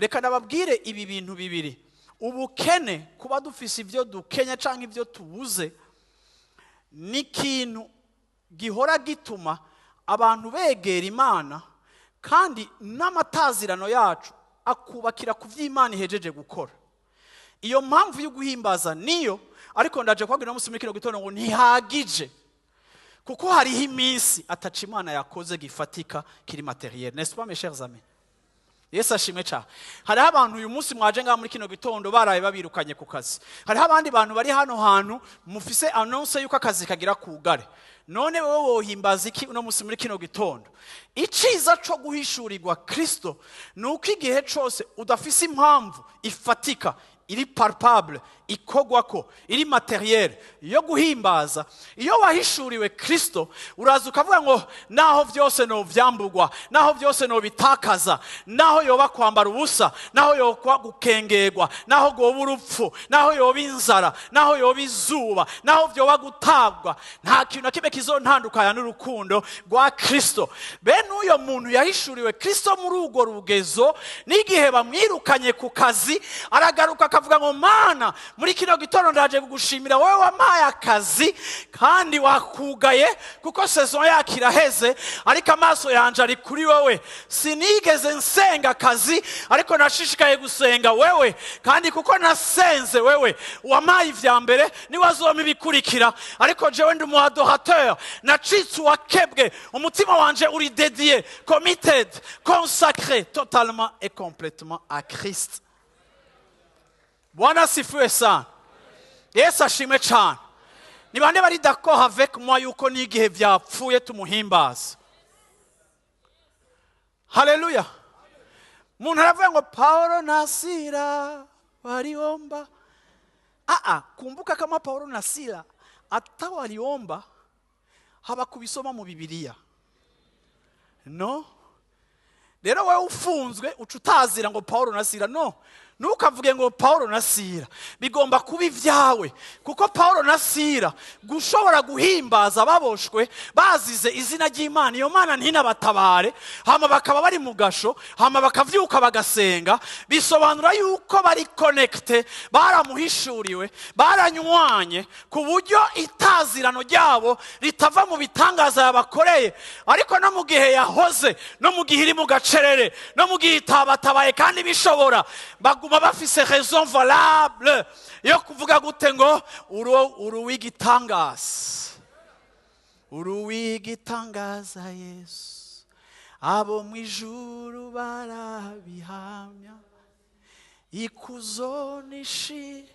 Reka nababwire ibi bintu bibiri: ubukene, kuba dufise ibyo dukenya cyangwa ibyo tubuze, ni ikintu gihora gituma abantu begera Imana, kandi n'amatazirano yacu akubakira ku by'Imana ihejeje gukora. Iyo mpamvu yo guhimbaza niyo, ariko ndaje kubabwira uno munsi muri kino gitondo ngo ntihagije, kuko hariho iminsi ataca Imana yakoze gifatika kiri matériel, n'est-ce pas, mes chers amis? Yesu ashimwe cyane. Hariho abantu uyu munsi mwaje ngaha muri kino gitondo baraye babirukanye ku kazi. Hariho abandi bantu bari hano hantu mufise annonce yuko akazi kagira kugare. None wowe wohimbaza iki uno munsi muri kino gitondo? Iciza co guhishurirwa Kristo ni uko igihe cose udafise impamvu ifatika, iri palpable, ikogwako, iri matériel yo guhimbaza, iyo wahishuriwe Kristo uraza ukavuga ngo naho byose novyambugwa, naho byose nobitakaza, naho yoba kwambara ubusa, naho yoba gukengerwa, naho goba urupfu, naho yoba inzara, naho yoba izuba, naho vyoba gutabwa, nta kintu na kimwe kizontandukanya n'urukundo rwa Kristo. Bene uyo muntu yahishuriwe Kristo muri urwo rugezo, n'igihe bamwirukanye ku kazi aragaruka akavuga ngo Mana, muri kino gitondo ndaje kugushimira wowe wampaye akazi kandi wakugaye kuko saison yako iraheze, ariko amaso yanje ari kuri wowe. Sinigeze nsenga akazi, ariko nashishikaye gusenga wewe, kandi kuko nasenze wewe wampaye ivya mbere niwe azompa ibikurikira. Ariko jewe ndi umu adorateur, nacitse uwakebwe, umutima wanje uri dédié, committed, consacré totalement et complètement à Christ. Bwana asifiwe sana. Yesu ashimwe cyane. Ni bande bari d'accord avec moi yuko n'igihe byapfuye tumuhimbaza? Haleluya! Umuntu aravuga ngo Paulo na Sila waliomba. Aa, kumbuka kama Paulo na Sila hata waliomba, habakubisoma mu Bibiliya. No rero wowe ufunzwe uca utazira ngo Paulo na Sila. No, ntukavuge ngo Paulo na Sila, bigomba kuba ibyawe, kuko Paulo na Sila gushobora guhimbaza baboshwe bazize izina ry'Imana, iyo Mana ntinabatabare, hama bakaba bari mu gasho, hama bakavyuka bagasenga, bisobanura yuko bari connecté, baramuhishuriwe, baranywanye, ku buryo itazirano ryabo ritava mu bitangaza yabakoreye, ariko no mu gihe yahoze, no mu gihe iri mu gacerere, no mu gihe itabatabaye kandi bishobora, baguma bafise raison valable yo kuvuga gute ngo uri uw'igitangaza, uri uw'igitangaza Yesu, abo mu ijuru barabihamya, ikuzo nishi.